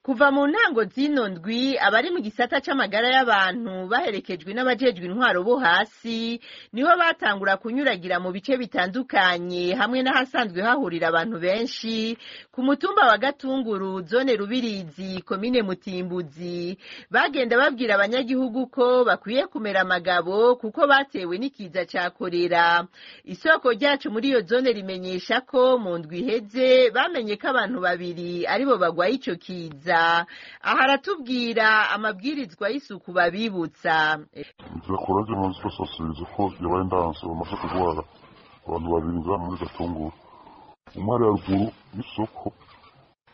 Kuva mu ntango z'ino ndwi, abari mu gisata c'amagara y'abantu baherekejwe n'abajejwe intwaro bo hasi niho batangura kunyuragira mu bice bitandukanye hamwe n'ahasanzwe hahurira abantu benshi ku mutumba wa Gatunguru, zone Rubirizi, komine Mutimbuzi. Bagenda babwira abanyagihugu ko bakwiye kumera amagabo kuko batewe n'ikiza ca korera. Isoko ryacu muri iyo zone rimenyesha ko mu ndwi iheze bamenye ko abantu babiri aribo bagwaye ico kiza. Aha aratubwira amabwirizwa y'isuku babibutsa. Nzakora maze basasiriza ko yabaye ndanse, bamaze kurwara abantu babiri ngaha muri Gatunguru, umwe ari haruguru y'isoko,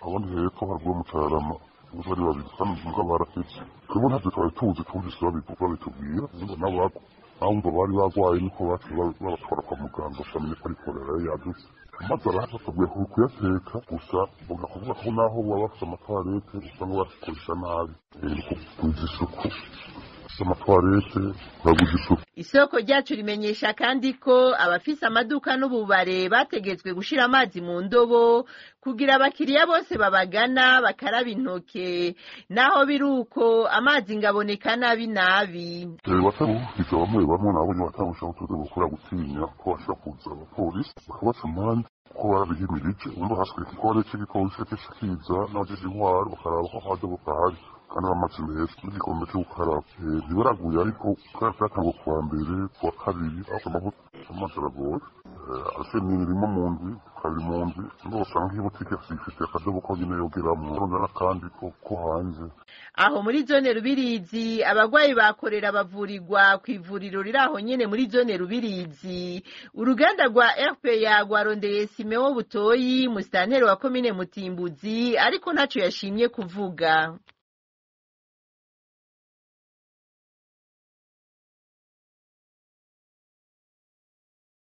abandi hepfo haruguru mu Carama. Bose ari babiri kandi mbwa barakitse. Twebwe ntavyo twari tuzi, twumvise babitubwira nabo abumva bari bagwaye, niko baciye babatwara kwa muganga, bamenye ko ari korera yadutse. Amazi arahari, bakabwiye kuyateka gusa, bakavuga ko naho baba bafite amatwarete usanga bakoresha nabi. Ni kugwiza isuku amatwarete, kuraguza isuku. Isoko ryacu rimenyesha kandi ko abafise amaduka n'ububare bategetswe gushira amazi mu ndobo kugira abakiriya bose babagana bakaraba intoke. Naho biruko, amazi ngaboneka nabi nabi. Batabuhiga bamwe bamwe nabonye batangusha utuze gukora gutinya ko bashobora kuza abapolisi bakabaca amande ko barabihimirije. Umva hasigaye ikikore c'igipolisi kica kiza n'abajeje intwaro bakaraba ko akadobo gahari kandi amazi meza n'igikombe co gukaraba. Ntibaraguye, ariko kubera vyatangwa kuwa mbere, kuwa kabiri, ariko amazi aragoye. Arafise rimwe mu ndwi, kabiri mu ndwi, niho usanga nk'ibutike ifise akadobo ko nyene yogeramwo, arondera n'akandi ko hanze. Aho muri zone Rubirizi, abagwayi ba korera bavurirwa kw'ivuriro riri aho nyene muri zone Rubirizi. Uruganda rwa RPA rwarondeye Simeo Butoyi, musitanteri wa komine Mutimbuzi, ariko ntaco yashimye kuvuga.